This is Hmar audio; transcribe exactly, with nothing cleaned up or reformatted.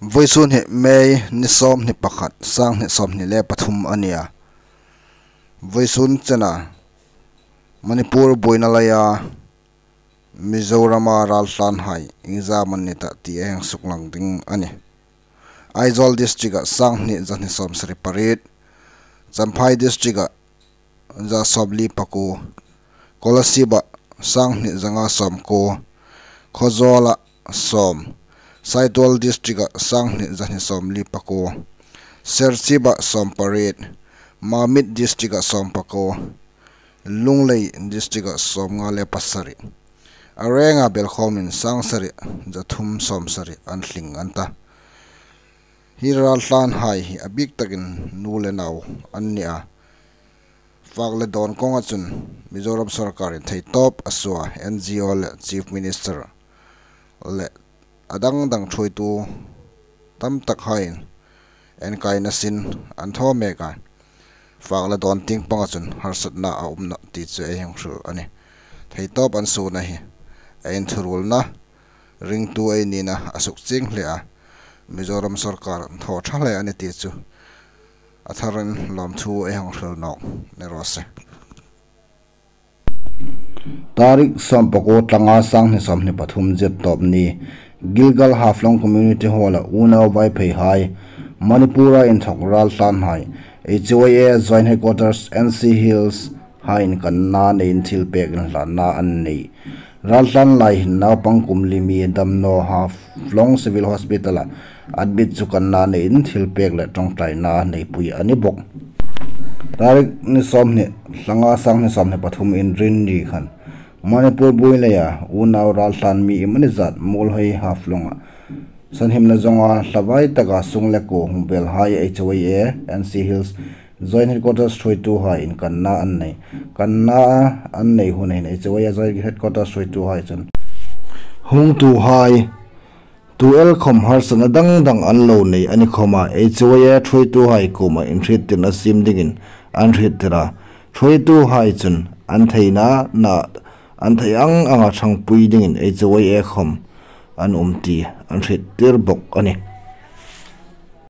Vawisun hi May ni sawmhni pakhat, sanghni sawmhni le pathum a nih a. Vawisun chena Manipur buoina leia Mizorama raltlanhai iengzam an ni tah ti ei hang suklang ding a nih. Aizawl district-a sanghni zahni sawmsari pariet, Champhai district-a za sawmli pakuo, Kolasib-a sanghni zanga sawmkuo, Khawzawla sawm, Saitual district-a sanghni zahni sawmli pakuo, Serchhip-a sawmpariet, Mamit district-a sawmpakuo, Lunglei district-a sawmnga le pasari. A renga belkhawmin sangsari zathum sawmsari an tling an ta. Hi raltlanhai hi a bik takin nu le nau an ni a. Fak le dawn kawnga chun Mizoram sawrkarin theitawp a suo a, N G O le Chief Minister le a dang dang thuoitu tam takhaiin enkaina sin an thaw mek a. Fak le dawn tieng panga chun harsatna a um nawh ti chu ei hang hril a nih. Theitawp an suona hi ei inthuruolna ringtu ei nina a suk chieng hle a. Mizoram sawrkar thaw ṭha hle a nih ti chu a tharin lawmthu ei hang hril nawk ni raw se. Tarik sawmpakuo tlanga sanghni sawmhni pathum zirtawp ni Gilgal Haflong Community Hall-a unau Vaipheihai, Manipur-a inthawk raltlanhai, H Y A Joint Headquarters N C Hills hai inkanna neiin thilpek inhlanna an nei. Raltlan lai hin naupang kum li mi damnaw Haflong Civil Hospital-a admit chu kanna neiin thilpek le ṭawngṭaina neipui a ni bawk. Tarik ni sawmhni tlanga sanghni sawmhni pathum Inrinni khan Manipur buoi leia unau raltlan mi iemani zat Muolhoi Haflong-a sanhimna zawnga hla vai taka sung le kuo hung belhai H Y A N C Hills Joint Headquarters thuoituhai inkanna an nei. Kanna an nei hun hin H Y A Joint Headquarters thuoituhai chun hungtuhai tu el khawm harsatna dang dang an lo nei a ni khawma H Y A thuoituhai kuoma inhriettirna siem dingin an hriettir a. Thuoituhai chun an theina na an thei ang anga ṭhangpui dingin H Y A khawm an um ti an hriettir bawk a nih.